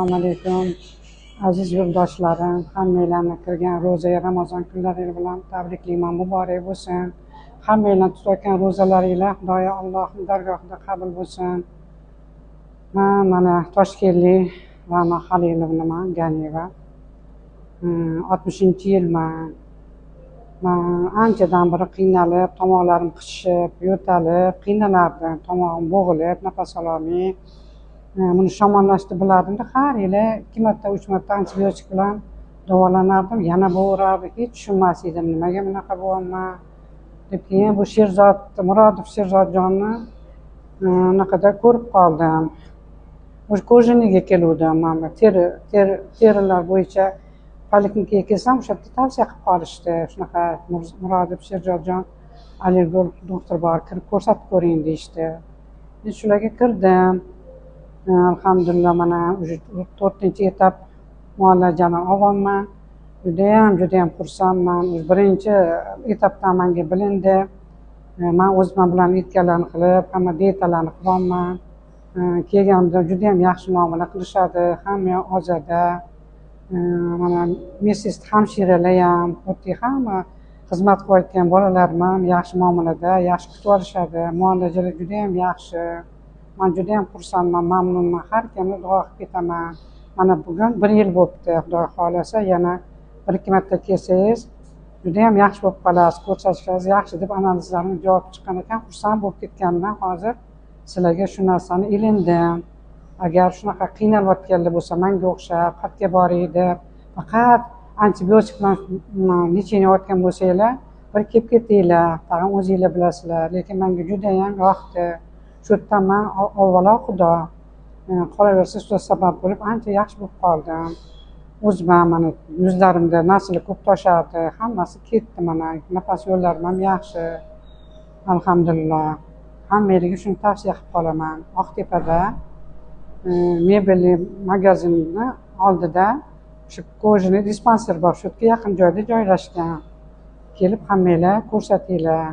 Assalomu alaykum, aziz yurtdoshlarim, hammanglarni kirgan ro'za Ramazon kunlari bilan tabriklayman, muborak bo'lsin. Hammanglarni tutayotgan ro'zalaringlar Xudoyo Allohning dargohida qabul bo'lsin. Man mana toshkentlik Ra'no Halilovnaman, Ganiyeva. 60-yilman. Man anchadan beri qiynalib, tomoqlarim qishib, yo'talib, qiynalardim, tomog'im bo'g'ilib, nafas ololmay. Buni shamollashni bilardimda, har yili 2 marta, 3 marta antibiotik bilan davolanardim, yana bo'g'irardi, hech tushunmas edim, nimaga bunaqa bo'lyapman deb. Keyin bu Sherzod Murodov Sherzodjonni anaqada ko'rib qoldim. O'sha kojiniga keluvdim, mana teri terilar bo'yicha poliklinikaga kelsam, o'sha yerda tavsiya qilib qolishdi. Shunaqa Murodov Sherzodjon allergolog doktor bor, kirib ko'rsatib ko'ring deyishdi. Men shularga kirdim. Alhamdulillah, mana уже 4-etap muolajani olyapman. Judayam judayam xursandman. Birinchi etapdan menga bilindi. Man o'zim bilan etganlarni qilib, hamma dietalarni qilyapman. Kelganimda judayam yaxshi muomala qilishadi, hamma ozoda. Mana medsestra hamshiralar ham, xuddi hamma xizmat qilayotgan bolalarim ham yaxshi muomalada, yaxshi kutib olishadi. Muolajalar judayam yaxshi. Man judayam xursandman, mamnunman. Har kimga duo qilib ketaman. Mana bugun 1 yil bo'libdi, Xudo xohlasa yana 1-2 marta kelsangiz judayam yaxshi bo'lib qolasiz, ko'rsatishingiz yaxshi deb analizlarim javob chiqqan ekan, xursand bo'lib ketganimdan hozir sizlarga shu narsani ilindim. Agar shunaqa qiynalayotganlar bo'lsa, menga o'xshab xatga boray deb faqat antibiotik bilan lechение olayotgan bo'lsanglar, bir kelib ketinglar, tag'in o'zinglar bilasizlar. Lekin menga judayam yoqdi. Shu yerdan man avvalo Xudo, qolaversa shu sabab bo'lib ancha yaxshi bo'lib qoldim. O'zim ham mana yuzlarimda narsalar ko'p toshardi, hammasi ketdi mana, nafas yo'llarim ham yaxshi. Alhamdulillah. Hammanglarga shuni tavsiya qilib qolaman. Oqtepada mebelli magazinni oldida o'sha kojani dispanser bor, shu yerga yaqin joyda joylashgan. Kelib hammanglar ko'rsatinglar.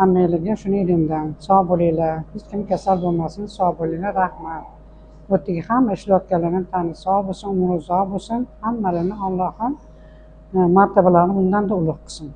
Hammanglarga shuni elimdan. Sog' bo'linglar. Hech kim kasal bo'lmasin, sog' bo'linglar. Rahmat. Bu yerdagi hamma ishlayotganlarning tani sog' bo'lsin, umri uzoq bo'lsin. Hammalarini Allohim martabalarini bundan-da ulug' qilsin.